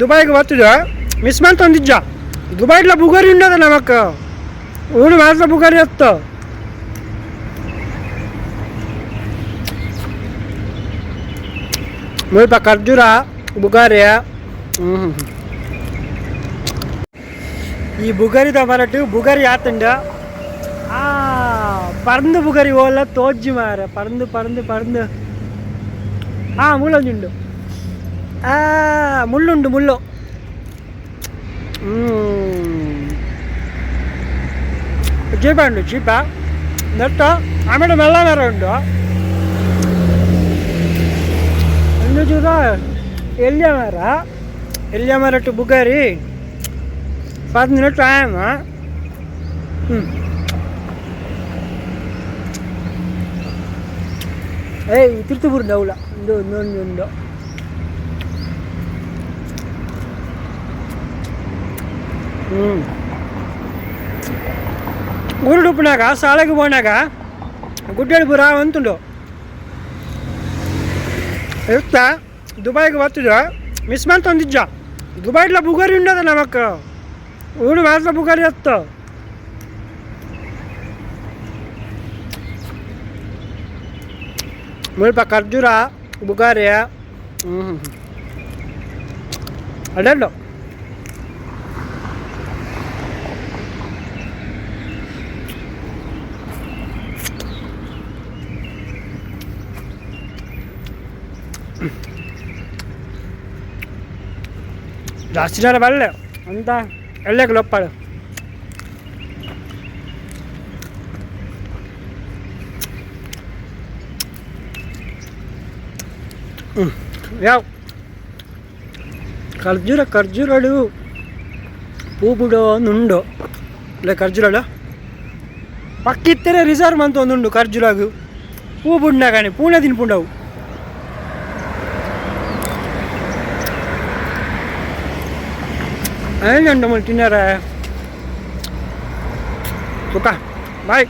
ದುಬೈಗೆ ಬರ್ತದ ಮಿಸ್ ಮಾಡ್ತೊಂದಿಜ್ಜ. ದುಬೈಡ್ಲ ಬುಗಾರಿ ಉಂಡದ ನಮಕ್. ಊರು ಮಾತ್ರ ಬುಗಾರಿ ಅತ್ತ. ಮುಲ್ಪ ಖರ್ಜೂರ ಬುಗಾರಿ. ಈ ಬುಗಾರಿದ ಮರಟು ಬುಗಾರಿ ಆತಂಡ. ಆ ಪರಂದು ಬುಗಾರಿ ಓಲ ತೋಜ್ಜಿ ಮಾರ. ಪರಂದು ಪರಂದು ಪರಂದು. ಆ ಮುಳ್ಳೊಂಜುಂಡು. ಆ ಮುಳ್ಳುಂಡು ಮುಳ್ಳು. ಚೀಪ ಉಂಡು ಚೀಪ ನೆಟ್ಟ. ಆಮೇಲೆ ಮೆಲ್ಲ ಮರ ಉಂಡು. ಒಂದು ಚೂರ ಎಲ್ಯ ಮರ. ಎಲ್ಯ ಮರಟ್ಟು ಬುಗಾರಿ ಪಂದಿನ ಟೈಮ್. ಹ್ಞೂ ಏಯ್ ತಿರ್ತು ಅವಳ ಉಂಡು ಉಂಡು ಉಂಡು ಉಂಡು. ಹ್ಞೂ ಊರುಡು ಉಪ್ಪುನಾಗ ಶಾಲೆಗೆ ಪೋನಾಗ ಗುಡ್ಡೇಡು ಪೂರ ಅಂತುಂಡು ಇತ್ತ. ದುಬೈಗೆ ಬರ್ತದ ಮಿಸ್ ಮಾಡ್ತೊಂದಿಜ್ಜ. ದುಬೈಡ್ಲ ಬುಗಾರಿ ಉಂಡದ ನಮಕ್. ಊರು ಮಾತ್ರ ಬುಗಾರಿ ಅತ್ತ. ಮುಲ್ಪ ಖರ್ಜೂರ ಬುಗಾರಿ. ಹ್ಞೂ ಅಡ್ಡಡ್ಡು ಜಾಸ್ತಿ ಜನ ಬಲ್ಲೆ ಅಂತ ಎಲ್ಲಕ್ಕೆ ಲೊಪ್ಪಾಡು. ಹ್ಞೂ ಯಾವ ಖರ್ಜೂರ ಖರ್ಜೂರಡು ಪೂ ಬಿಡೋ ಒಂದುಂಡು ಇಲ್ಲ. ಖರ್ಜೂರಡು ಪಕ್ಕಿತ್ತರೆ ರಿಸರ್ವ್ ಅಂತ ಒಂದುಂಡು. ಖರ್ಜೂರಾಗು ಪೂ ಬುಡ್ನಾಗಣೆ ಪೂಣೆ ತಿನ್ಪುಂಡವು. ఏంటంటే మళ్ళీ తిన్నారా? సుఖ బాయ్.